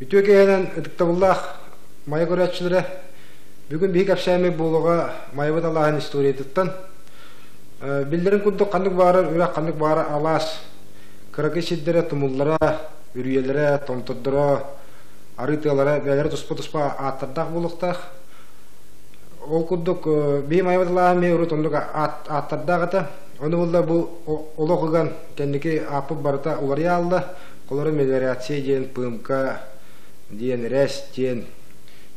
Үтүө киэһэнэн ытыктабыллаах Майа көрөөччүлэрэ, бүгүн биһи кэпсээммит буолуоҕа Майабыт алааһын историятыттан. Биллэрин курдук ханнык баарар үрэх, ханнык баара алаас, кыракый сирдэрэ, тумуллара, үрүйэлэрэ, томтордоро, арыы тыалара бэйэлэрэ туспа-туспа ааттардаах буолуохтаах. Ол курдук биһи Майабыт алааһа эмиэ урут оннук ааттардаах этэ. Ону булла бу олох ыган кэнники ааппыт барыта уларыйа аалла. Холоро мелиорация диэн, ПМК диэн, РЭС диэн.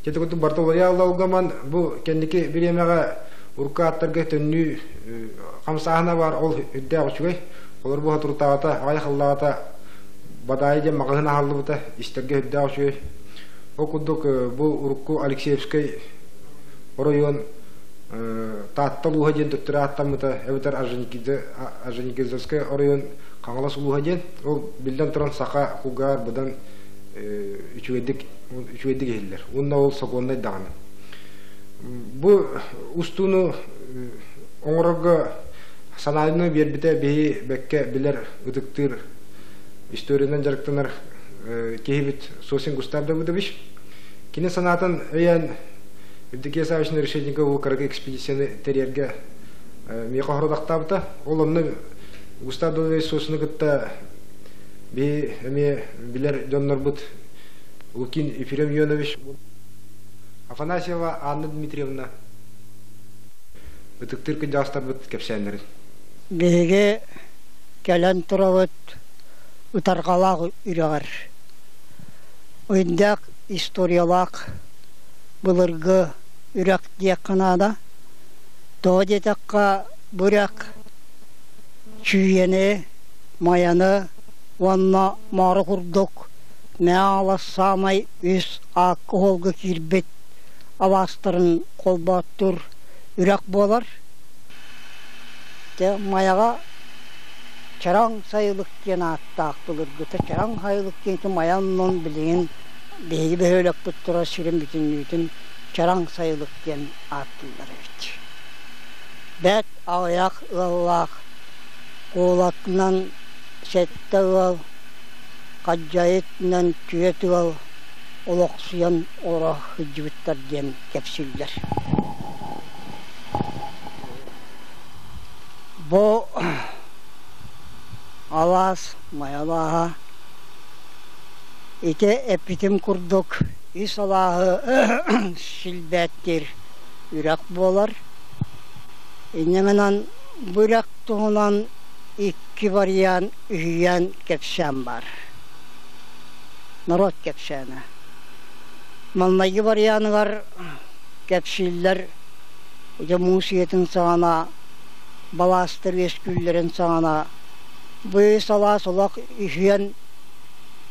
Дьэ курдук барыта уларыйа аалла улгаман бу кэнники бириэмэҕэ урукку ааттарга төннүү хамсааһына баар, ол үрдээх үчүгэй. Олор бу соторутааҕыта, аҕыйах сыллааҕыта Бадаайы диэн маҕаһыын аһыллыбыта, истэргэ үрдээх үчүгэй. Ол курдук бу урукку Алексеевскай оройуон Таатта улууһа диэн төттөрү ааттаммыта, эбэтэр Орджоникидзевскай оройуон Хаҥалас улууһа диэн. Ол биллэн туран саха кулгаар быдан үчүгэйдик үчүгэйдик иһиллэр. Уонна ол сокуоннай даҕаны. Бу устууну оҥорорго санааны биэрбитэ биһи бэккэ билэр, ытыктыыр, историянан дьарыктанар киһибит Сосин Густав Давыдович. Кини санаатын өйөөн Евдокия Саввична Решетникова кыракый экспедицияны тэрийэргэ миэхэ хородахтаабыта. Ол онно Густав Давыдович Сосины кытта биһи эмиэ билэр дьоннорбут Лукин Ефрем Ионович, Афанасьева Анна Дмитриевна ытыктыыр кырдьаҕастарбыт кэпсээннэрин. Биһиги кэлэн турабыт Ытарҕалаах үрэҕэр. Ыйдаах историялаах былыргы үрэх диэххэ наада. Тоҕо диэтэххэ, бу үрэх Чүүйэни, Майаны уонна Моору курдук Мэҥэ саамай үс аакка уһуолга киирбит алаастарын холбооттуур үрэх буолар. Дьэ, Майаҕа Чараҥ сайылык диэн ааттаах былыргыта Чараҥ сайылык диэн Майа оннун билигин биһиги бөһүөлэкпит турар сирин бүтүннүүтүн Чараҥ сайылык диэн ааттыыллар эбит. Бэрт аҕыйах ыаллаах куолатынан сэттэ ыал, Хадьайытынан түөрт ыал олохсуйан олоро сылдьыбыттар диэн кэпсииллэр. Бу алаас Майа алааһа ити эппитим курдук үс алааһы силбэттиир үрэх буолар. Инньэ гынан бу үрэх туһунан икки вариант үһүйээн кэпсээн баар. Норуот кэпсээнэ. Маҥнайгы варианыгар кэпсииллэр дьэ муус үйэтин саҕана балаастар үөскүүллэрин саҕана бу үс алаас олох үһүөн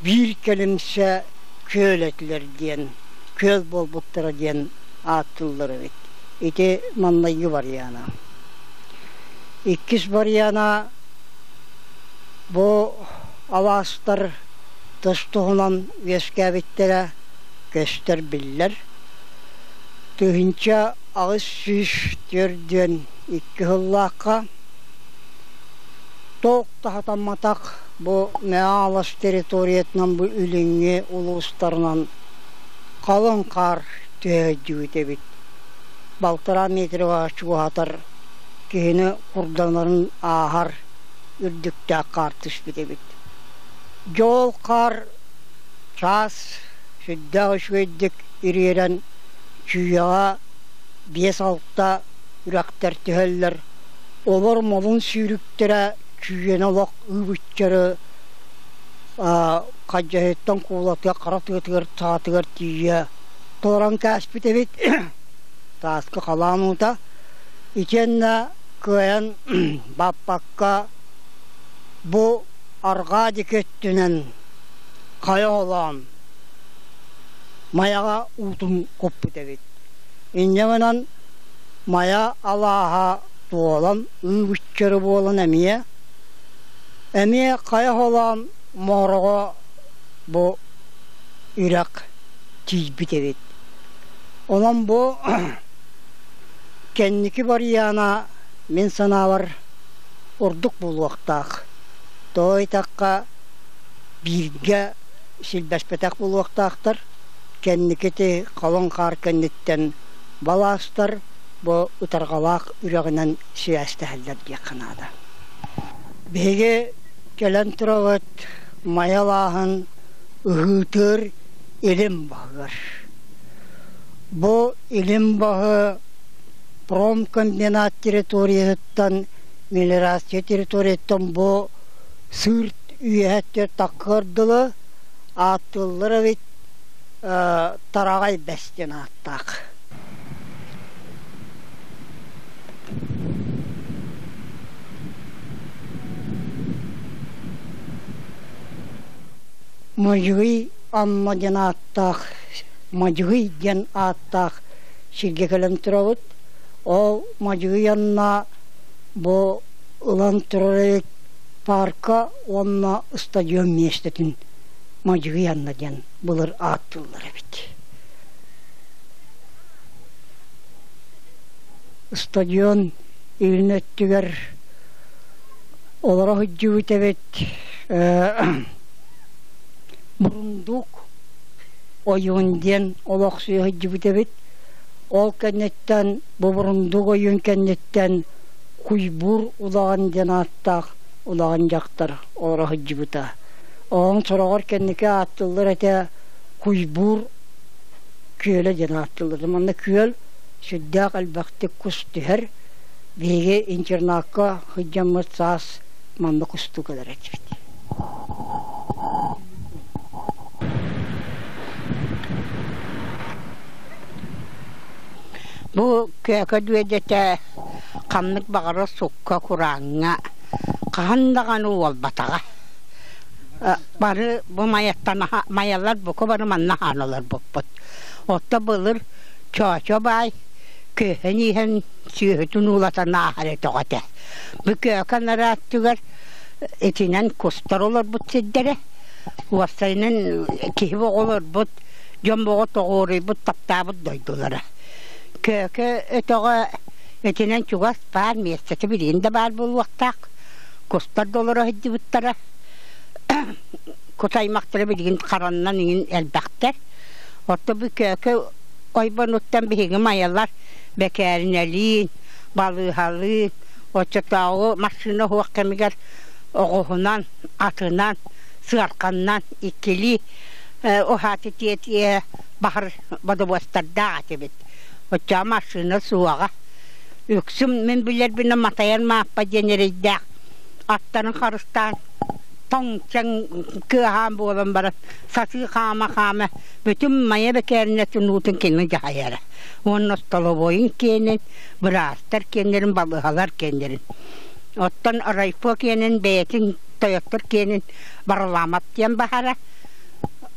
биир кэлимсэ күөл этилэр диэн күөл буолбуттара диэн ааттыыллар эбит. Ити маҥнайгы вариана. Иккис вариана бу алаастар тыс туһунан үөскээбиттэрэ көстөр биллэр. 1842 сыллаахха туох да сатамматах бу Мэҥэ территориятынан бу илиҥҥи улуустарынан халыҥ хаар түһэ эбит. Балтараа метрга чугаһатар киһини курданарын ааһар үрдүктээх хаар түспүт эбит. Дьол хаар чаас сүрдээх үчүгэйдик ириэрэн Чүүйэҕэ биэс-алта үрэхтэр түһэллэр, олор молун сүүрүктэрэ Чүүйэни олох ыыбыччары Хадьаһыттан Куулатыга хара тыатыгар саатыгар тиийэ туоран кээспит эбит сааскы халаан уута итиэннэ кыайан баппакка бу арҕаа диэки өттүнэн хайа холоон Майаҕа уутун куппут эбит. Инньэ гынан Майа алааһа туолан ыыбыччары буолан эмиэ эмиэ хайа холоон муораҕа бу үрэх тиийбит эбит. Онон бу кэнники барыйаана мин санаабар ордук буолуохтаах. Тоҕо ыйытахха бииргэ силбэспэтэх буолуохтаахтар. Кэнникити халыҥ хаар кэнниттэн балаастар бу ытарҕалаах үрэҕинэн сибээстэһэллэр диэххэ наада. Биһиги кэлэн турабыт Майалааһын ыһыытыыр илин баһыгар. Бу илин баһы промкомбинат территориятыттан мелиорация территорияттан бу сыырт үөһэттэр таккыар дылы ааттыыллар эбит Тараҕай Бэс диэн ааттаах. Мадьыгый Амма диэн ааттаах Мадьыгый диэн ааттаах сиргэ кэлэн турабыт. Ол Мадьыгый Анна бу ылан турар эбит паарка уонна стадион миэстэтин Мадьыгый Анна диэн былыр ааттыыллар эбит. Стадион илин өттүгэр олоро сылдьыбыт эбит Бурундук ойуун диэн олохсуйа сылдьыбыт эбит. Ол кэнниттэн бу Бурундук ойуун кэнниттэн Куйбуур удаҕан диэн ааттаах удаҕан дьахтар олоро сылдьыбыта. Оҕоҥ сороҕор кэнники ааттыыллар этэ Куйбуур күөлэ диэн ааттыыллар. Манна күөл сүрдээх элбэхтик кус түһэр. Биһиги интернакка сылдьаммыт саас манна кустуу кэлэр этибит. Бу Көөкө дүөдэтэ ханнык баҕарар сукка курааҥҥа хаһан даҕаны уолбатаҕа. Бары бу майаттан майалар бука бары манна хаан олорбуппут. Отто былыр Чоочо баай күөһэн иһэн сүөһүтүн уулатан ааһар өтөҕө этэ. Бу Көөкө анараа өттүгэр итинэн кустар олорбут сирдэрэ. Уопсайынан киһи боҕо олорбут, дьон боҕо тоҕуоруйбут, таптаабыт дойдулара. Көөкө өтөҕө итинэн чугас баар миэстэтэ билигин да баар буолуохтаах. Кустар да олоро сылдьыбыттара. Кус аймахтара билигин хараннан иҥин элбэхтэр. Оттон бу Көөкө ойбонуттан биһиги майалар бэкээринэлиин, балыыһалыын, оччотооҕу массыына суох кэмигэр оҕуһунан, атынан, сыарханнан иккилии уһааты тиэтиэ баһар бодобуостардаах этибит. Оччоҕо массыына суоҕа. Үксүн мин билэрбинэн Матайар Мааппа диэн эрэйдээх аттарын харыстаан тоҥ-чэҥ кыаһаан буолан баран сатыы хаама-хаама бүтүн Майа бэкээринэтин уутун кини дьаһайара. Уонна столовойун киэнин, быраастар киэннэрин, балыыһалар киэннэрин. Оттон райпо киэнин бэйэтин тойоттор киэнин Бараламап диэн баһара.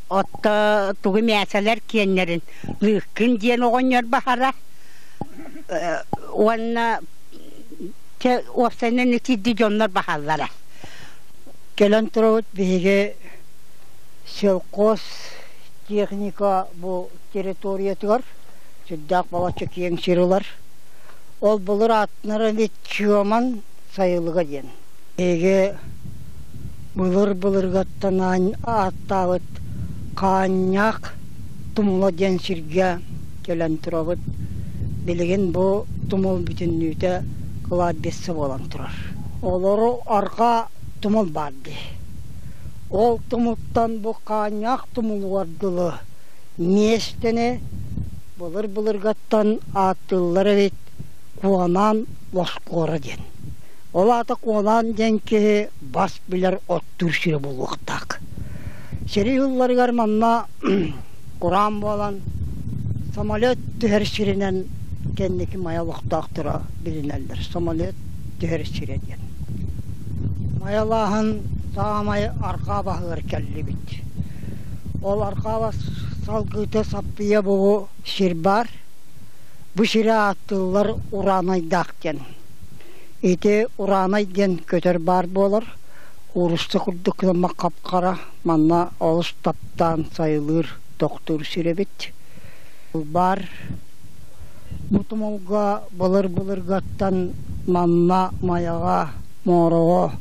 Отто тугу мээсэлэр киэннэрин Лыыккын диэн оҕонньор баһара. Уонна чэ уопсайынан итирди дьоннор баһаллара. Кэлэн турабыт биһиги сельхоз техника бу территориятыгар сүрдээх балачча киэҥ сир ылар. Ол былыр ааттанара эбит Чуоман сайылыга диэн. Биһиги былыр-былыргаттан ааттаабыт Хаанньаах тумула диэн сиргэ кэлэн турабыт. Билигин бу тумул бүтүннүүтэ кладбище буолан турар. Олору арҕаа тумул баар дии. Ол тумуттан бу Хаанньаах тумулугар дылы миэстэни былыр-былыргаттан ааттыыллар эбит Куонаан Лоскуора диэн. Ол аата Куонаан диэн киһи бас билэр оттуур сирэ буолуохтаах. Сэрии сылларыгар манна кураан буолан самолет түһэр сиринэн кэнники Майа олохтоохторо билинэллэр. Самолет түһэр сирэ диэн. Майалааһын саамай арҕаа баһыгар кэллибит. Ол арҕаа бас салгыыта саппыйа бу сир баар. Бу сири ааттыыллар Ураанайдаах диэн. Ити Ураанай диэн көтөр баар буолар. Куурусса курдук гына хап-хара, манна олус таптаан сайылыыр, тохтуур сир эбит. Баар бу тумулга былыр-былыргаттан манна Майаҕа, Моороҕо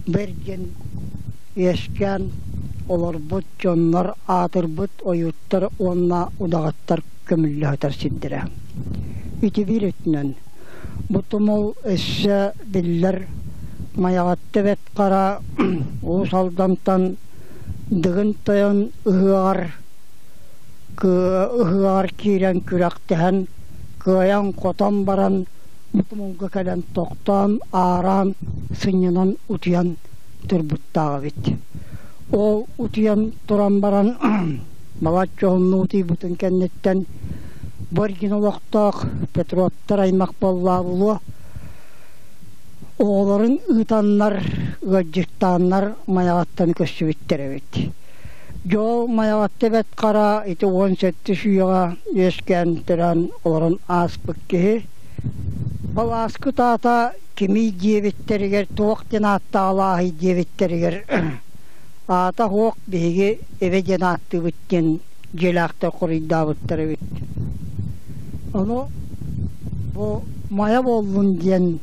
бэргэн үөскээн олорбут дьоннор аатырбыт ойууттар уонна удаҕаттар көмүллэ сытар сирдэрэ. Ити биир өттүнэн бу тумул өссө биллэр Майаҕатта Бэрт Хара Уус Алдантан Дыгын Тойон ыһыаҕар ыһыаҕар киирэн күрэхтэһэн кыайан-хотон баран бу тумулга кэлэн тохтоон, аараан, сынньанан утуйан турбуттаах эбит. Ол утуйан туран баран балачча уһуннук утуйбутун кэнниттэн бу эргин олохтоох Петровтар аймах буоллаа оҕолорун ыытаннар, ыалдьыттааннар Майаҕаттан көстүбүттэр эбит. Дьол Майаҕатта Бэрт Хара ити 17 үйэҕэ үөскээн төрөөн олорон ааспыт киһи. Балааскыт аата кимий диэбиттэригэр туох диэн ааттаалааһый диэбиттэригэр аата суох биһиги эбэ диэн ааттыыбыт диэн дьиэлээхтэр хоруйдаабыттар эбит. Ону бу Майа буоллун диэн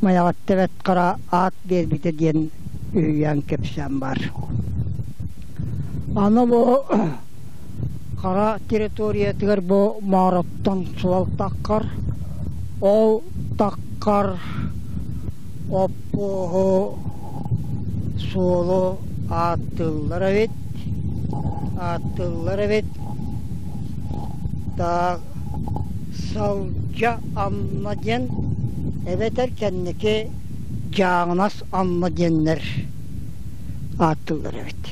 Майаҕатта Бэрт Хара аат биэрбитэ диэн үһүйээн кэпсээн баар. Аны бу Хара территориятыгар бу Моороттон суол таххар, ол таххар оппуоһу суолу ааттыыллар эбит, ааттыыллар эбит. Таах Салдьа Анна диэн эбэтэр кэнники Дьааҥынас Анна диэннэр ааттыыллар эбит.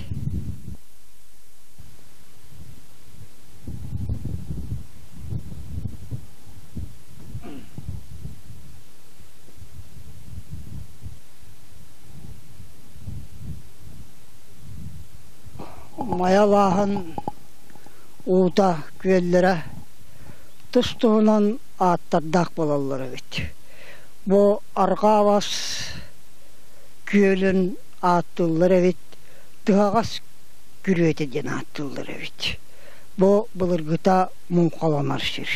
Майалааһын уута күөллэрэ тус-туһунан ааттардаах буолаллар эбит. Бу арҕаа бас күөлүн ааттыыллар эбит, тыһаҕас күрүөтэ диэн ааттыыллар эбит. Бу былыргыта муҥхаланар сир.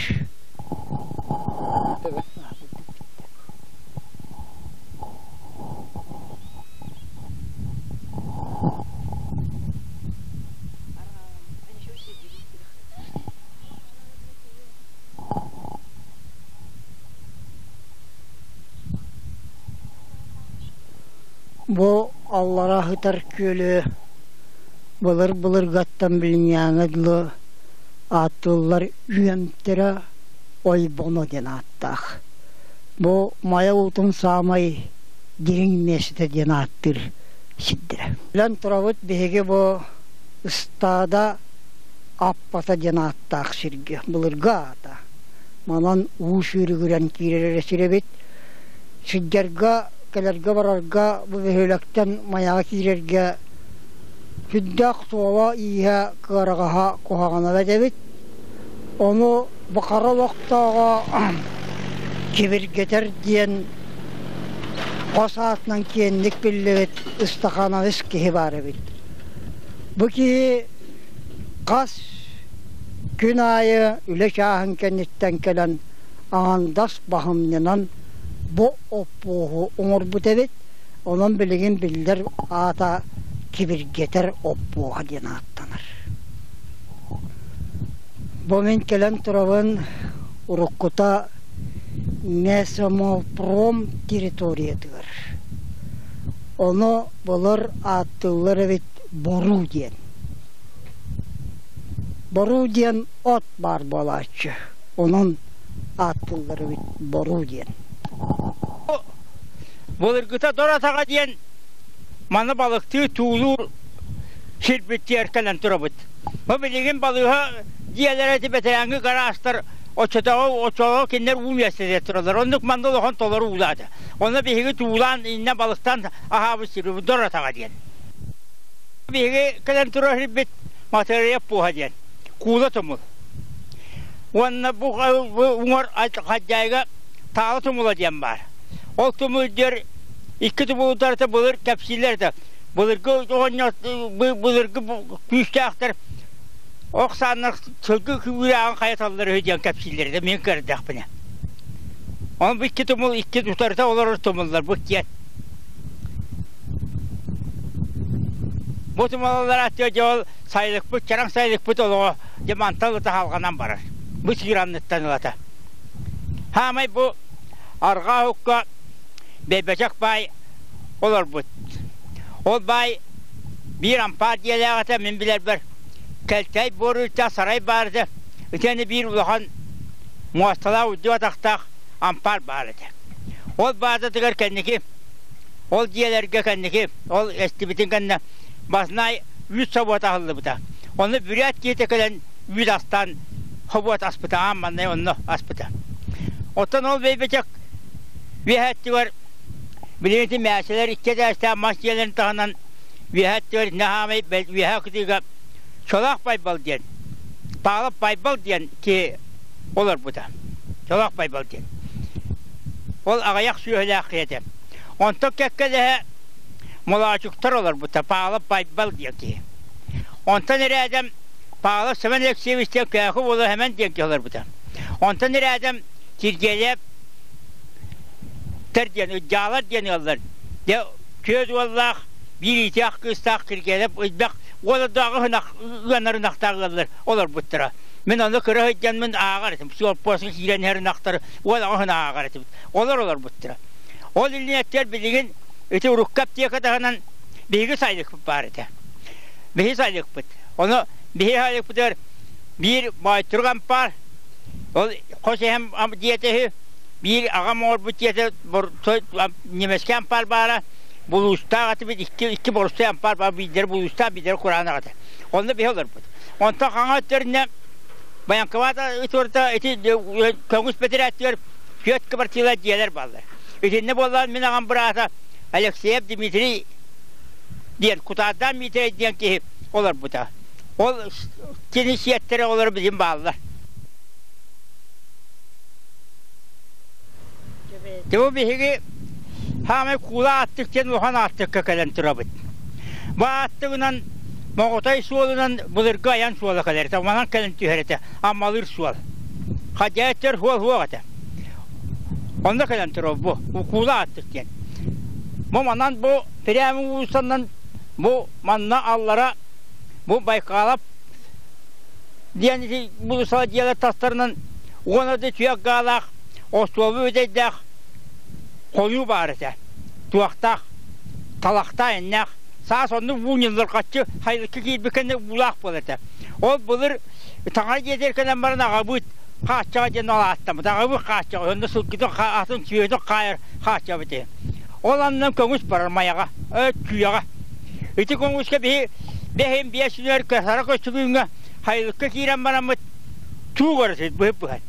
Бу аллара сытар күөлү былыр-былыргаттан билиҥҥээҥҥэ дылы ааттыыллар Үөмтэрэ Ойбоно диэн ааттаах. Бу Майа уутун саамай дириҥ миэстэтэ диэн ааттыыр сирдэрэ. Билэн турабыт биһиги бу ыстаада Аппата диэн ааттаах сиргэ былыргы аата. Манан уу сүүрүгүрэн киирэр эрэ сир эбит. Сылдьарга, кэлэргэ-барарга бу бөһүөлэктэн Майаҕа киирэргэ сүрдээх суола-ииһэ кыараҕаһа куһаҕана эбит эбит. Ону Бахара олохтооҕо Кибиргэтэр диэн хос аатынан киэҥник биллибит ыстахаанабыс киһи баар эбит. Бу киһи хас күн аайы үлэ чааһын кэнниттэн кэлэн аҥандас баһымньынан бу оппуоһу оҥорбут эбит. Онон билигин биллэр аата Кибиргэтэр оппуоһа диэн ааттанар. Бу мин кэлэн турабын уруккута Мясомолпром территориятыгар. Ону былыр ааттыыллар эбит Боруу диэн. Боруу диэн от баар буолааччы. Онон ааттыыллар эбит Боруу диэн. Былыргыта Дор Атаҕа диэн маны балыктыы туулуур сирбит кэлэн турабыт. Бу билигин балыыһа дьиэлэрэ ити бэтэрээҥҥи гараастар оччотооҕу оччолорго кинилэр уу миэстэтигэр тураллар. Оннук манна улахан толору уулаата. Онно биһиги туулаан иннэ балыктаан аһаабыт сирбит Дор Атаҕа диэн. Биһиги кэлэн турар сирбит Матырыйа пуоһа диэн. Куула тумул. Уонна бу уҥар хадьаайга Таала тумула диэн баар. Ол тумул диэр икки тумулутарта былыр кэпсииллэр этэ. Былыргы оҕонньор былыргы күүстээхтэр ох сааннар сылгы күүрээҕин хайаталлар үһү диэн кэпсииллэр этэ мин көрдөхпүнэ. Оны бу икки тумул икки утарыта олорор тумуллар бу диэн. Бу тумалалар аттыа дьэ ол сайылыкпыт, чараҥ сайылыкпыт олоҕо дьэ мантан ылата халҕанан барар. Бу сиир анныттан ылата. Хаамай бу арҕаа уһукка Бэйбэчэк баай олорбут. Ол баай биир ампаар дьиэлээх этэ, мин билэрбэр кэлтэй буор үүттээх сарай баар этэ. Итиэннэ биир улахан муосталаах үрдүк атахтаах ампаар баар этэ. Ол баазатыгар кэнники, ол дьиэлэргэ кэнники, ол эстибитин кэннэ баснай үүт собуота аһыллыбыта. Онно бүрээт киһитэ кэлэн үүт астаан собуот аспыта, аан маҥнай онно аспыта. Оттон ол бэйбэчэк үөһэ өттүгэр билигин ити мээсэлэр икки этээстээх мас дьиэлэрин таһынан үөһэ өттүгэр наһаамай үөһэ кытыыга Чолоох Байбал диэн, Павлов Байбал диэн киһи олорбута. Чолоох Байбал диэн. Ол аҕыйах сүөһүлээх киһи этэ. Онтон кэккэлэһэ Молоочуктар олорбута, Павлов Байбал диэн киһи. Онтон ирээдэм Павлов Семен Алексеевич диэн Көөкү уола Сэмэн диэн киһи олорбута. Онтон ирээдэм Киргиэлэп тэр диэн, Ыдьаалар диэн ыаллар. Дьэ, түөрт уоллаах, биир иитиэх кыыстаах Киргиэлэп ыйбах уоладааҕы ынах ыанар ынахтаах ыаллар олорбуттара. Мин ону кыра сылдьаммын ааҕар этим. Суоппуоска киирэн иһэр ынахтары уол аҕыс ынах ааҕар этибит. Олор олорбуттара. Ол илиниэттэр билигин ити урукку аптека таһынан биһиги сайылыкпыт баар этэ. Биһи сайылыкпыт. Ону биһи сайылыкпытыгар биир Бойтурук ампаар, ол хос эһэм дьиэтэ үһү, биир аҕам оҥорбут дьиэтэ немецкэй ампаар баара, булуустаах этибит, икки, икки борустай ампаар баар, биирдэрэ булуустаах, биирдэрэ кураанах этэ. Онно биһи олорбут. Онтон хаҥа өттөрүнэ Баянкабаата ытыырта ити көҥүс бэтэрээттигэр түөрт квартира дьиэлэр бааллар. Итиннэ буоллаан мин аҕам быраата Алексеев Дмитрий диэн Кутаардаан Миитэрэй диэн киһи олорбута. Ол кини сиэттэрэ олор билин бааллар. Бу биһиги хаамай куула ааттык диэн улахан ааттыкка кэлэн турабыт. Бу ааттыгынан Моҕотой суолунан былыргы айан суола кэлэр этэ, манан кэлэн түһэр этэ, Аммалыыр суол. Хадьааттар суол суох этэ. Онно кэлэн турар бу, Укуула ааттык диэн. Бу манан бу Прямый уулуссанан бу манна аллара бу Байкалов диэн ити булусала дьиэлэр тастарынан уонна да түөх гаалаах остуолба бүтэйдээх хонуу баар этэ. Туохтаах, талахтаах иннээх. Саас оннук уу ньыллырҕаччы хайылыкка киирбит кэннэ уулаах буолар этэ. Ол былыр таҥара дьиэтигэр кэлэн баран аҕабыт хааччаҕа диэн алааттаммыт. Аҕабыт хааччаҕа, онно сылгытын атын сүөһүтүн хаайар хааччабыт этэ. Ол аннынан көҥүс барар Майаҕа, Күйэҕэ. Ити көҥүскэ биһи бэһин биэс сүнэр сара көстүгүүҥҥэ хайылыкка киирэн бараммыт туу көрөсүт быһып быһан.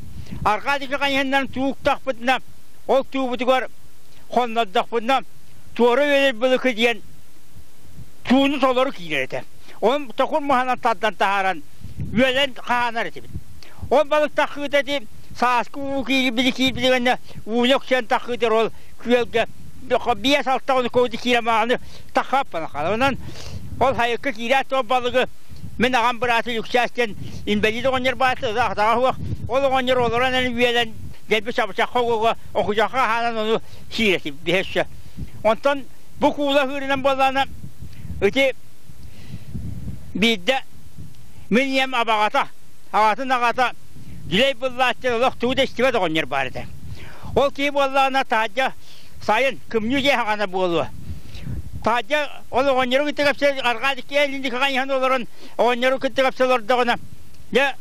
Арҕаа диэки хайыһыннан туу уктахпытына, ол туубутугар хоннордохпутуна туора үөлэр былыкы диэн тууну толору киирэр этэ. Оны токур маһынан тардан таһааран үөлэн хаанар этибит. Ол балык таххыыта ити сааскы уу киирбили киирбили ууну өксөөн таххыытар ол күөлгэ биэс-алта ону көүдү киирэн мааны таххаппана хаалар. Онон ол хайыкка киирээт ол балыгы мин аҕам быраата Люксаас диэн инбэлиит оҕонньор баата атаҕа суох. Ол оҕонньор олорон эн үөлэн дэлби чабычахха уга окучахха хаанан ону сиир этим биһэссе. Онтон бу куула ыырынан буоллаҕына ити биирдэ мин ийэм абаҕата, аҕатын аҕата Дьүлэй Быллааччы олох тугу да истибэт оҕонньор баар этэ. Ол киһи буоллаҕына таһырдьа сайын кымньыы дьиэ хаҕана буолуо. Таһырдьа ол оҕонньору кытта кэпсэ арҕаа диэки илин диэки хайыһан олорон оҕонньору кытта кэпсэ олордоҕуна дьэ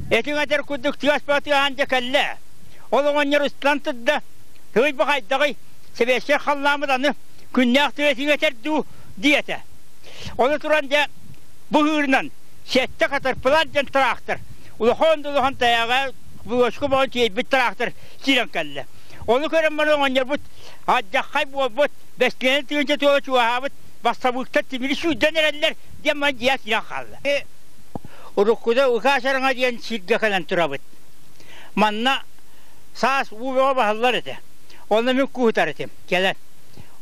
этиҥ этэр курдук тыас тыаһаан дьэ кэллэ. Ол оҕонньор ыстан турда, тыый бу хайдаҕый, сэбиэскэй халлааммыт аны күннээх тыа этиҥ этэр дуу диэтэ. Ону туран дьэ бу ыырынан сэттэ катарпылар диэн тыраахтар улахан да улахан тайаҕа булуочка боҕон тиэйбит тыраахтар киирэн кэллэ. Ону көрөн баран оҕонньорбут алдьаххай буолбут, бэстилиэнэ тыһыынча туола чугаһаабыт бассабыыктар тимири сүүрдэн эрэллэр диэн баран дьиэ киирэн хаалла. Уруккута Ыкаа Сараҥа диэн сиргэ кэлэн турабыт. Манна саас уу бөҕө баһыллар этэ. Онно мин куутар этим кэлэн.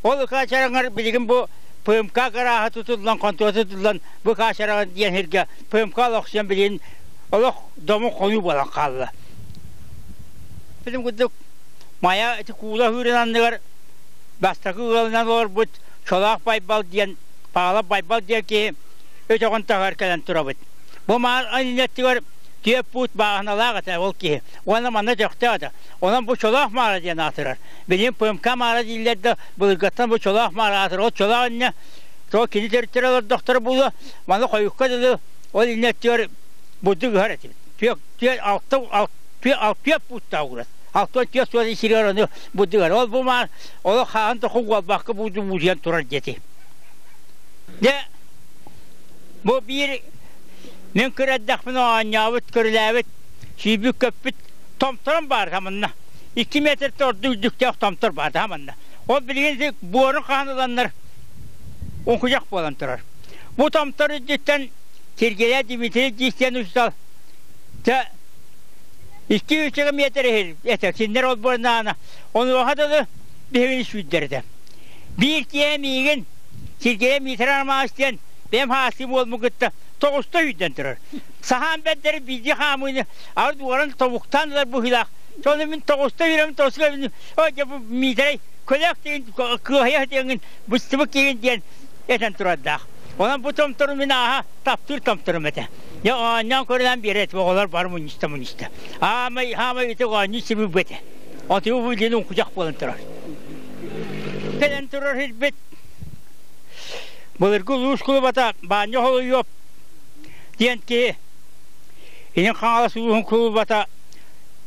Ол Ыкаа Чараҥар билигин бу ПМК гарааһа тутуллан, хонтуора тутуллан бу Ыкаа Чараҥа диэн сиргэ ПМК олохсуйан билигин олох дому хонуу буолан хаалла. Билим курдук Майа ити куула ыырын анныгар бастакы ыалынан олорбут Чолоох Байбал диэн Паалап Байбал диэн киһи өтөҕүн таһыгар кэлэн турабыт. Бу маар иннеттигэр түөрт пуут бааһыналаах этэ ол киһи. Уонна манна өтөхтөөх этэ. Онон бу Чолоох маара диэн аатырар. Билигин ПМК маара дииллэр да, былыргаттан бу Чолоох маара аатырар. Ол Чолоох иннэ то кини төрүттэрэ олордохторо буолуо. Маны хойукка дылы ол иннеттигэр бурдук ыһар этибит. Түөрт, түөрт, алта, алта, алта пууттаах уурат. 64 суол сиригэр ону бурдугар. Ол бу маар олох хаһан да хугуалбакка бууду буутуйан турар диэти. Дьэ, бу биир мин кыра эрдэхпинэ оонньообут, көрүлээбит, сүүрбүт-көппүт томторум баар хаманна. 2 метртэн ордук үрдүктээх томтор баар хаманна. Ол билигин ити буорун хаһан ыланнар уҥкудьах буолан турар. Бу томтор үрдүттэн Сергея Дмитриевич диэн учуутал Чэ, 2-3 метр этэ, кинилэр олбуорнаана. Онуоха дылы биһигини сүүрдэр этэ. Биир киһи миигин Сергей Митрий Романович диэн бэйэм хаастыы буолмун кытта тоҕуста сүүрдэн турар. Саһаан бэрдэри биирдии хаамыыны арыт уоран тобуктаан ылар быһыылаах. Сону мин тоҕуста үүрэмин тоҕуста о дьэ бу Миитэрэй көлөөх диэн кыаһыйа диэҥин быстыбыт киһин диэн этэн турардаах. Онон бу томтору мин ааһа таптыыр томторум этэ. Дьэ оонньоон көрүнэн биэрэр этим оҕолор бары мунньуста мунньуста. Аамай хаамай ити оонньуу сибилбэт этэ. Оту бу диэн уҥкучах буолан турар. Кэлэн турар сирбит былыргы улуус кулубата Баанньа Холуйуоп диэн киһи Илин Хаҥалас улууһун кулубата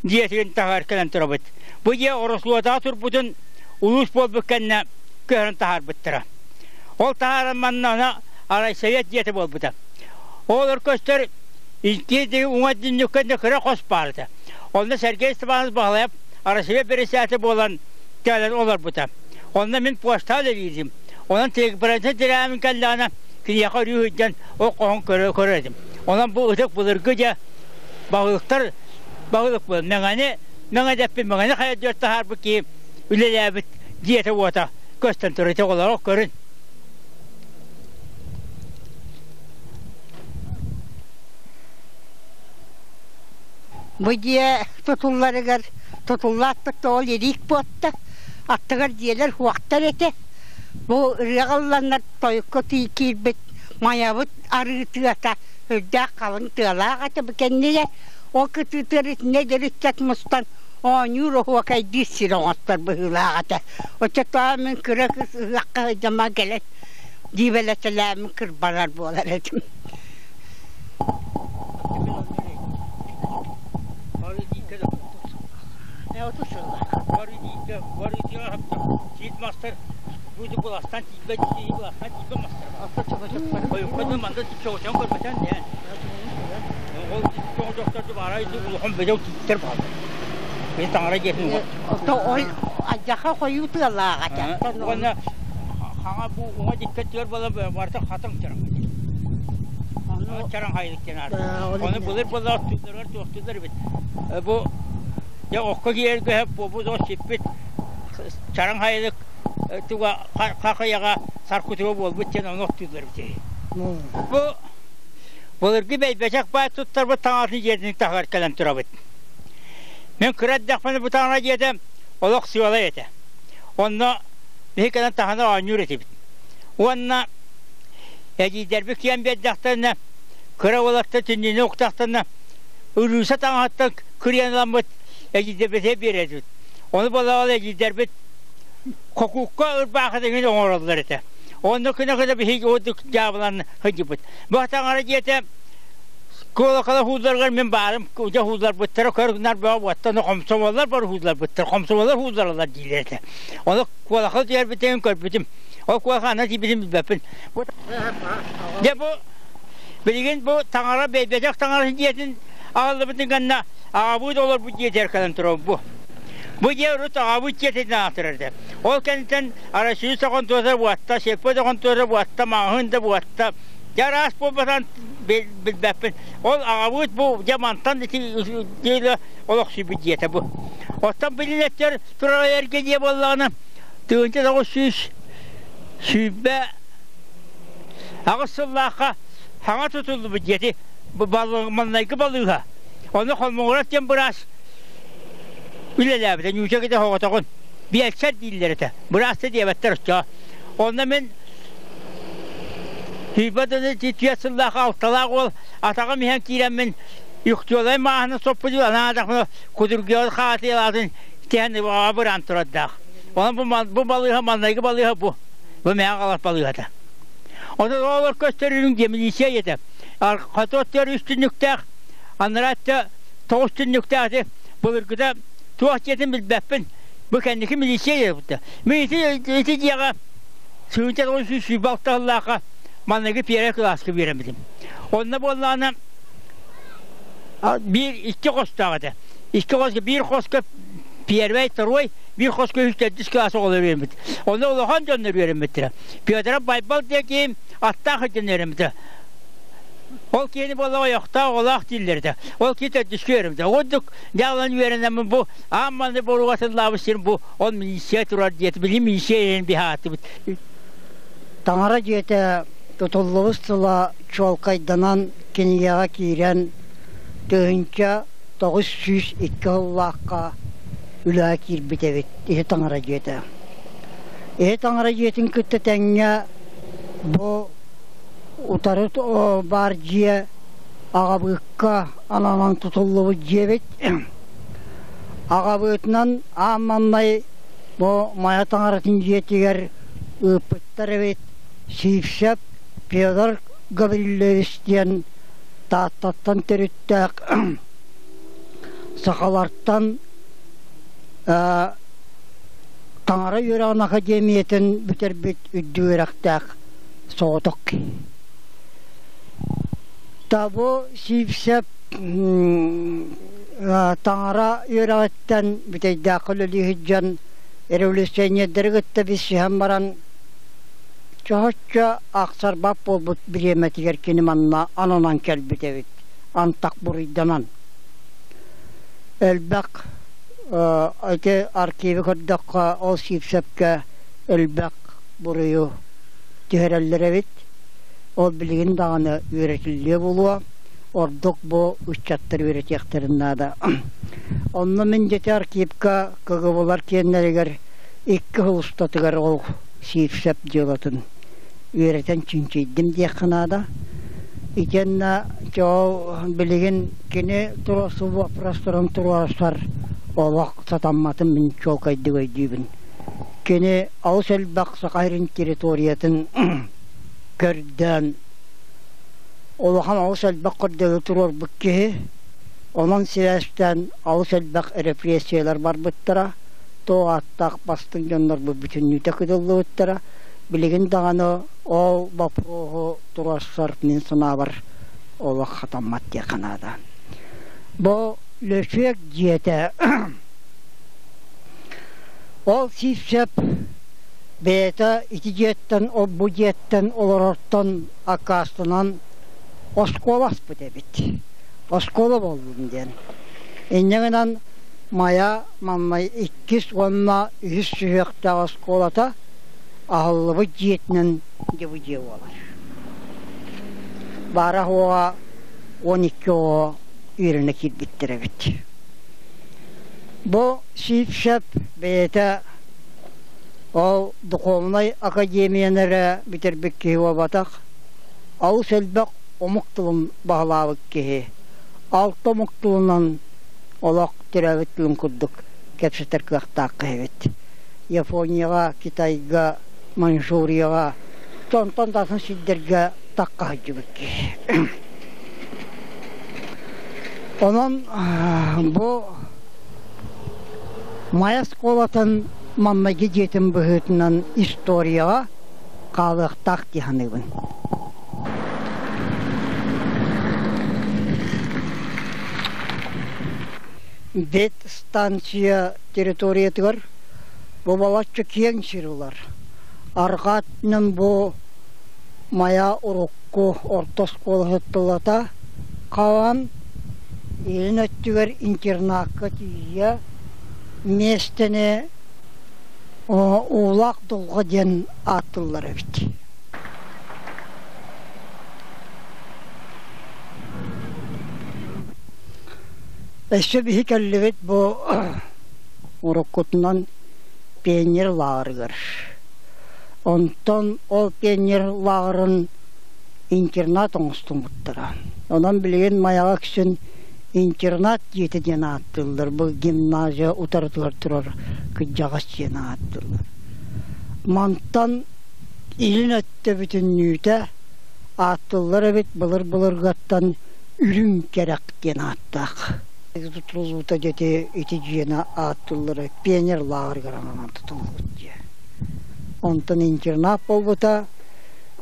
дьиэтигин таһыгар кэлэн турабыт. Бу дьиэ Ороссолуодаҕа турбутун улуус буолбут кэннэ көһөрөн таһаарбыттара. Ол таһааран манна арай совет дьиэтэ буолбута. Оҕолор көстөр икки уҥа динньүккэ кыра хос баар этэ. Онно Сергей Степанович Баһылайап Россия бэрэсээтэ буолан кэлэн олорбута. Онно мин почта үлэлиирим. Онон телеграфия тирээмин кэллэҕинэ киниэхэ өрүү сылдьан ол хоһун көрөр этим. Онон бу ытык былыргы дьэ баһылыктар баһылык буолан Мэҥэни Мэҥэ дэппин Мэҥэни хайа дьиэ таһаарбыт киһи үлэлээбит дьиэтэ-уота көстөн турар. Ити оҕолоро көрүн. Бу дьиэ тутулларыгар тутуллааттык ол ириик буотта, аттыгар дьиэлэр хуохтар этэ. Бу ырыаҕа ылланнар тойукка киирбит Майабыт арыы тыата үрдээх халыҥ тыалаах этэ бу кэннигэр. Ол кытыытыгар итиннэ дьөрүччэт мустан оонньуур оһуокайдыыр сир оҥостор быһыылаах этэ. Оччотооҕу мин кыра кыыс ыһыахха сылдьама кэлэн дьиибэлэтэлээммин кырбанар буолар этим. Алдьархай хойуу тыалаах этэ. Уонна хаҥа бу уҥа диккэ түөр буолан барыта хатыҥ чараҥ. Чараҥ хайылык диэн аата. Ону былыр буоллар туттарар туохтуулар эбит. Бу дьэ окко киирэргэ бу бу сиппит чараҥ хайылык туга хахыйаҕа саркутуга буолбут диэн ону оттууллар эбит. Бу былыргы бэйбэчэх баай туттарбыт таҥаратын дьиэтин таһыгар кэлэн турабыт. Мин кыра эрдэхпинэ бу таҥара дьиэтэ олох сыалай этэ. Онно биһи кэлэн таһына оонньуур этибит. Уонна эдьиийдэрбит киэн биэрдэхтэринэ, кыра уолаттар түннүнү уктахтарына, ырыыса таҥаһыттан кырыйан ыламмыт эдьиийдэрбитигэр биэрэр этибит. Ону буоллаҕына эдьиийдэрбит хокуукка ырбаахы тэҥин оҥороллор этэ. Онно күнэ-күнэ биһиги ордук дьаабылан сылдьыбыт. Бу таҥара дьиэтэ Куолакала һуулларыгар мин баарым, дьэ һуулларбыттара көр-нар бөҕө буоттан хомсомоллор бары һуулларбыттар, хомсомоллор һууллараллар дииллэр этэ. Ону куолакал түһэрбитин көрбүтүм. Ол куолака ана тиийбитин билбэппин. Дьэ бу билигин бу таҥара бэйбэтэх таҥара дьиэтин аҕаллыбытын гэннэ аҕабыыт олорбут дьиэтигэр кэлэн турабыт бу. Бу дьиэ урут аҕабыыт дьиэтинэн аатырар этэ. Ол кэнниттэн Россия хонтуота буотта, Сеппо да хонтуота буотта, маҕаһыын да буотта. Дьэ араас буолбатан билбэппин. Ол аҕабыыт бу дьэ мантан ити диэли олохсуйбут дьиэтэ бу. Оттон билинэттэр турар эргэ дьиэ буоллаҕына 1928 сыллаахха саҥа тутуллубут дьиэти маҥнайгы балыыһа. Ону Холмогоров диэн быраас үлэлээбитэ, ньууча китэ соҕотоҕун. Биэлсэр дииллэр этэ. Быраас да диэбэттэр оччоҕо. Онно мин Сүүрбэ тыны түөрт сыллаах алталаах уол атаҕым иһэн киирэммин Юхтуолай мааһына соппут анаатахпына кудургуйа хаатыйалаатын тэһэн абыраан турардаах. Онон бу, бу балыыһа маннайгы балыыһа бу. Бу мэҕэ қалар балыыһата. Онон оҕолор көстөрүнүн диэ милиция ийэтэ. Хотуоттар үс түннүктээх, анараатта тоҕус түннүктээх ити былыргыта туох дьиэтин билбэппин. Бу кэнники милиция ийэ Мин ити, ити дьиэҕэ сүүнчэ 926 сыллаахха манныгы первый кылааска үөрэммитим. Онно буоллаҕына биир икки хостоох этэ. Икки хоско биир хоско первый, второй, биир хоско үс төрдүс кылаас оҕолор үөрэммит. Онно улахан дьоннор үөрэммиттэрэ. Петр Байбал диэн киһи аттаах сылдьан үөрэммитэ. Ол киһини буолла ойохтоох оҕолоох дииллэр этэ. Ол киһи төрдүскэ үөрэммитэ. Ордук дьаалан үөрэнэммин бу аан маҥнай боруга сыллаабыт сирим бу ол милиция турар диэт билим милиция иһин биһаатыбыт. Таҥара дьиэтэ тутуллубут сыла чуолкайданан кинигэҕэ киирэн 1902 сыллаахха үлэҕэ киирбит эбит Иһи Таҥара дьиэтэ. Иһи Таҥара дьиэтин кытта тэҥҥэ бу утары баар дьиэ аҕабыыкка ананан тутуллубут дьиэбит. Аҕабыытынан аан маҥнай бу Майа Таҥаратын дьиэтигэр ыыппыттар эбит Сивцев Федор Гаврильевич диэн Тааттаттан төрүттээх сахалартан Таҥара үөрэҕин академиятын бүтэрбит үрдүк үөрэхтээх соҕотох киһи. Табу Сивцев Таҥара үөрэҕиттэн бүтэйдээххэ үлэлии сылдьан революционердары кытта билсиһэн баран чоһоччу ахсарбат буолбут бириэмэтигэр кини манна ананан кэлбит эбит антах буруйданан. Элбэх ити архивы көрдөххө ол Сивцевкэ элбэх буруйу түһэрэллэр эбит. Ол билигин даҕаны үөрэтиллиэ буолуо. Ордук бу ыччаттар үөрэтиэхтэрин наада. Онно мин дьэти архивка КГБ-лар киэннэригэр икки сыл устатыгар ол Сивцев дьыалатын үөрэтэн чинчийдим диэххэ наада. Итиэннэ ол билигин кини туруорсуу боппуруостарын туруорсар олох сатамматын мин чуолкайдык өйдүүбүн. Кини олус элбэх Саха сирин территориятын көрдөөн улахан олус элбэх көрдөбүл туруорбут киһи. Онон сибээстээн олус элбэх репрессиялар барбыттара, туох ааттаах бастыҥ дьоннорбут бүтүннүүтэ кытыллыбыттара. Билигин даҕаны ол боппуруоһу туруорсар мин санаабар олох хатаммат диэххэ наада. Бу Лөчүөк дьиэтэ ол Сивцев бэйэтэ ити дьиэттэн ол-бу дьиэттэн олорортон аккаастанан оскуола аспыт эбит. Оскуола буоллун диэн. Инньэ гынан Майа маҥнай иккис уонна үһүс сүһүөхтээх оскуолата аһыллыбыт дьиэтинэн дьэ бу дьиэ буолар. Баара-суоҕа 12 оҕо үөрэнэ киирбиттэр эбит. Бу Сивцев бэйэтэ ол духовнай академияны эрэ бүтэрбит киһи буолбатах, олус элбэх омук тылын баһылаабыт киһи. Алта омук тылынан олох төрөөбүт тылын курдук кэпсэтэр кыахтаах киһи эбит. Японияҕа, Китайга, Маньчжурияҕа, онтон да атын сирдэргэ такка сылдьыбыт киһи. Онон бу Майа оскуолатын маҥнайгы дьиэтин быһыытынан историяҕа хаалыахтаах дии саныыбын. Бэт станция территориятыгар бу балачча киэҥ сир ылар. Арҕаа өттүнэн бу Майа урукку орто оскуола тылата хаан илин өттүгэр интернакка тиийэ миэстэни Уулаах Дулҕа диэн ааттыыллар эбит. Өссө биһи кэллибит бу уруккутунан пионер лааҕырыгар. Онтон ол пионер лааҕырын интернат оҥостуммуттара. Онон билигин Майаҕа үксүн интернат дьиэтэ диэн ааттыыллар. Бу гимназия утарытыгар турар кырдьаҕас дьиэни ааттыыллар. Мантан илин өттө бүтүннүүтэ ааттыллар эбит былыр-былыргаттан Үрүҥ Кэрэх диэн ааттаах. Тутуллуута дьэти ити дьиэни ааттыыллара пионер лааҕырыгар ананан тутуллубут дьиэ. Онтон интернат буолбута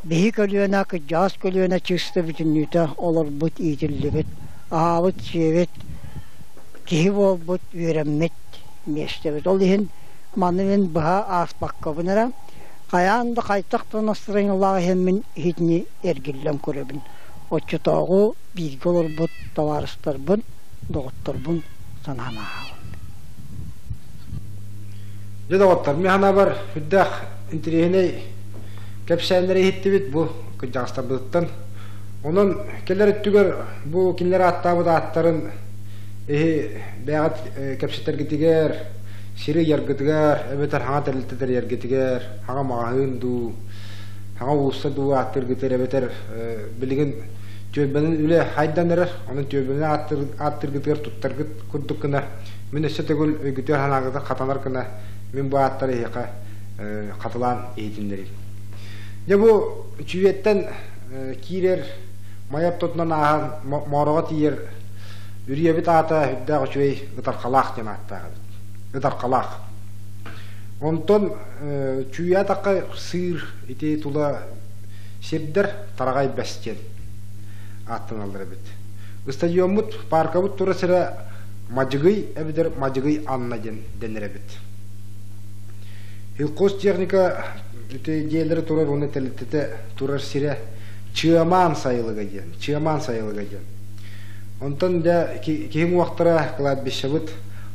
биһи көлүөнэ, кырдьаҕас көлүөнэ чыста бүтүннүүтэ олорбут, иитиллибит, аһаабыт-сиэбит, киһи буолбут, үөрэммит миэстэбит. Ол иһин маны мин быһа ааспаккабын эрэ, хайаан да хайдах да настырыанньалаах иһэммин иһитини эргиллэн көрөбүн. Оччотооҕу бииргэ олорбут табаарыстарбын, доҕотторбун санаан ааһабын. Дьэ доҕоттор, мин санаабар үрдээх интэриэһинэй кэпсээннэри иһиттибит бу кырдьаҕастарбытыттан. Онон кэлэр өттүгэр бу кинилэр ааттаабыт ааттарын эһи бэйэҕит кэпсэтэргитигэр, сири ыйаргытыгар, эбэтэр хаҥа тэрилтэ тэрийэргитигэр, хаҥа маҕаһыын дуу, хаҥа уулусса дуу ааттыыргытыгар эбэтэр билигин түөлбэнэн үлэ хайдан эрэр, онон түөлбэнэн ааттыыргытыгар туттаргыт курдук гына мин өссө төгүл өйгүтүгэр санааҕытын хатанар гына мин бу ааттары эһиэхэ хатылаан иһитиннэриим. Дьэ бу Чүүйэттэн киирэр май ортотунан ааһан Моороҕо тиийэр үрүйэбит аата үрдээх үчүгэй Ытархалаах диэн ааттаах эбит. Ытархалаах. Онтон Чүүйэ атахха сыыр ити тула сирдэр Тараҕай Бэс диэн ааттаналлар эбит. Ыстадиоммут, пааркабыт тура сирэ Мадьыгый эбэтэр Мадьыгый Анна диэн дэнэр эбит. Сельхозтехника ити дьиэлэрэ турар уонна тэрилтэтэ турар сирэ Чыамаан сайылыга диэн, Чыамаан сайылыга диэн. Онтон дьэ киһи уҥуохтара кладбищебыт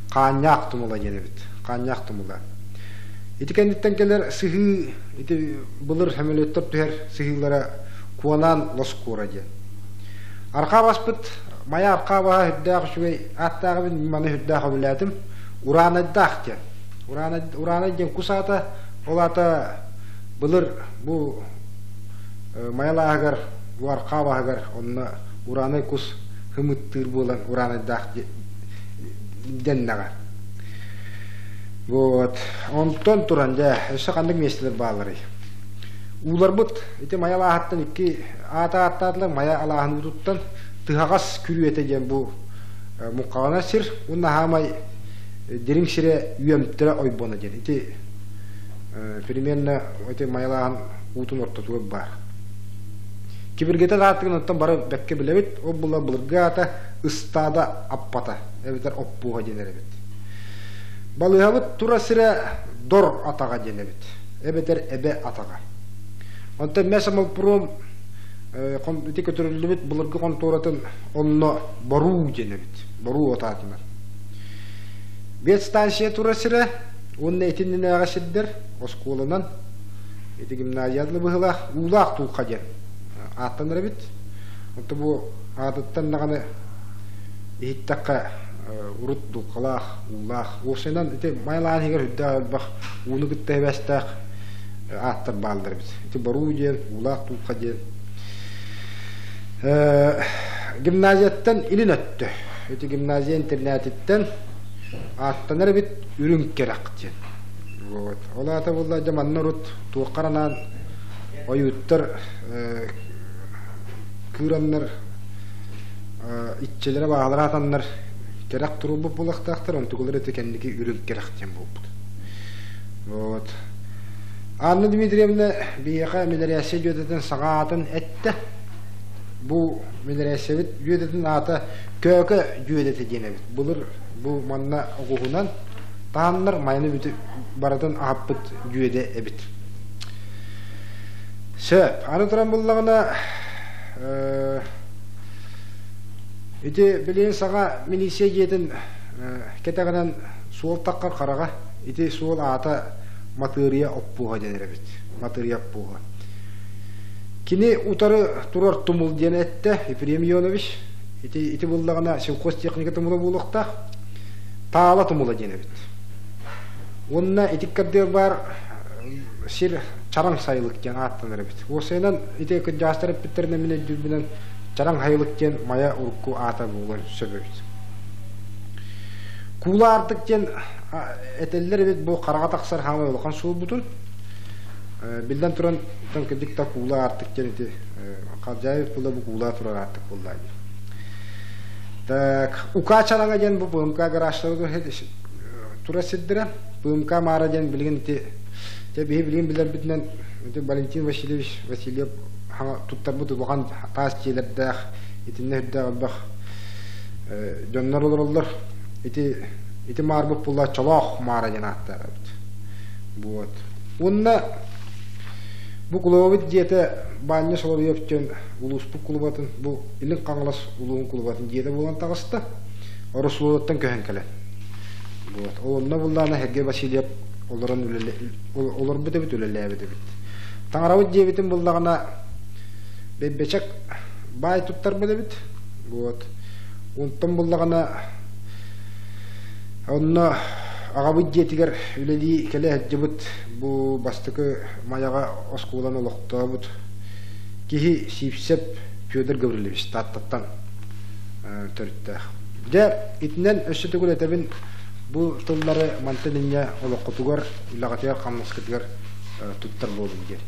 Хаанньаах тумула диэн эбит. Хаанньаах тумула. Ити кэнниттэн кэлэр сыһыы ити былыр сөмөлүөттэр түһэр сыһыылара Куонаан Лоскуора диэн. Арҕаа баспыт Майа арҕаа баһа үрдээх үчүгэй ааттааҕыбын маны үрдээх өбүлээтим. Ураанайдаах диэн. Ураанай, Ураанай диэн кус аата, ол аата былыр бу Майа алааһыгар, бу арҕаа баһыгар онно ураанай кус хымыттыыр буолан ураанайдаах дэннэҕэ. Вот. Онтон туран дьэ, өссө ханнык миэстэлэр баалларый? Ууларбыт ити Майа алааһыттан икки аата ааттаатылар Майа алааһын уутуттан Тыһаҕас күрүөтэ диэн бу муҥхаҕана сир уонна хаамай дириҥ сирэ Үөмтэрэ ойбоно диэн. Ити примерно ити Майа алааһын уутун ортотугар баар. Кибиргэтэ ааттыгын оттон бары бэккэ билэбит. Ол була былыргы аата Ыстаада Аппата эбэтэр Оппуоһа диэн эбит. Балыыһабыт тура сирэ Дор атаҕа диэн эбит эбэтэр Эбэ атаҕа. Онтон Мясомолпром ити көтүрүллүбүт былыргы хонтуоратын онно Боруу диэн эбит. Боруу отаатынар. Ветстанция тура сирэ уонна итиннинээҕи сирдэр оскуоланан ити гимназия быһыылаах Уулаах Тулха диэн ааттанар эбит. Онто бу аатыттан даҕаны иһиттэххэ урут дулҕалаах, уулаах. Уопсайынан ити Майалаан иһигэр үрдээх элбэх ууну кытта сибээстээх ааттар бааллар эбит. Ити Боруу диэн, Уулаах Тулха диэн. Гимназияттан илин өттө. Ити гимназия интернатиттан ааттанар эбит Үрүҥ Кэрэх диэн. Вот. Ол аата буолла дьэ манна урут туоххар анаан ойууттар кыыраннар иччилэрэ баалара атаннар кэрэх туруорбут буолуохтаахтар, онтукалар ити кэнники үрүҥ кэрэх диэн буолбут. Вот. Анна Дмитриевна биһиэхэ милэрээссийэ дьүөтэтин саҥа аатын эттэ. Бу милэрээссийэбит дьүөтэтин аата Көөкө дьүөдэтэ диэн эбит. Былыр бу манна оҕуһунан таһаннар майаны бүтү барытын аһаппыт дьүөдэ эбит. Сөп. Аны туран буллаҕына ити билигин саҥа милиция дьиэтин кэтэҕинэн суол таххар хараҕа ити суол аата Матырыйа Оппуоһа диэн эбит. Матырыйа Оппуоһа. Кини утары турар тумул диэн эттэ Ефрем Ионович. Ити, ити буллаҕына сельхозтехника тумула буолуохтаах. Таала тумула диэн эбит. Уонна ити кардыар баар сир Чараҥ сайылык диэн ааттанар эбит. Уопсайынан ити кырдьаҕастар эппиттэринэн мин өйдүүрбүнэн Чараҥ сайылык диэн Майа урукку аата буолуон сөп эбит. Куула аартык диэн этэллэр эбит бу хараҕа тахсар хаамай улахан суолбутун. Биллэн туран, кырдьык да куула аартык диэн ити Халдьаайы була бу куула турар аартык буолла дии. Так, Ука Чараҥа диэн бу ПМК гаражтары турар сирдэрэ. ПМК Маара диэн билигин ити дьэ биһи билигин билэрбитинэн ити Валентин Васильевич Васильев туттарбыт улахан таас дьиэлэрдээх итиннэ үрдээх элбэх дьоннор олороллор. Ити ити маарбыт буолла Чолоох Маара диэн ааттаабыт. Вот. Уонна бу кулубабыт дьиэтэ Баанньа Соловьев диэн улууспут кулубатын бу Илин Хаҥалас улууһун кулубатын дьиэтэ буолан таҕыста. Ороссолуодаттан көһөн кэлэн. Вот. Ол онно буллаана Сергей Васильев олорон үлэлэ олорбут эбит, үлэлээбит эбит. Таҥарабыт дьиэбитин буллаҕына бэйбэчэк баай туттарбыт эбит. Вот. Онтон буллаҕына онно аҕабыт дьиэтигэр үлэлии кэлэ сылдьыбыт бу бастакы Майаҕа оскуоланы олохтообут киһи Сиипсэп Федор Гаврильевич Тааттаттан төрүттээх. Дьэ, итинэн өссө төгүл этэбин, бу тыллары мантан инньэ олоххутугар, үлэҕитигэр-хамнаскытыгар туттар буолуҥ диэн.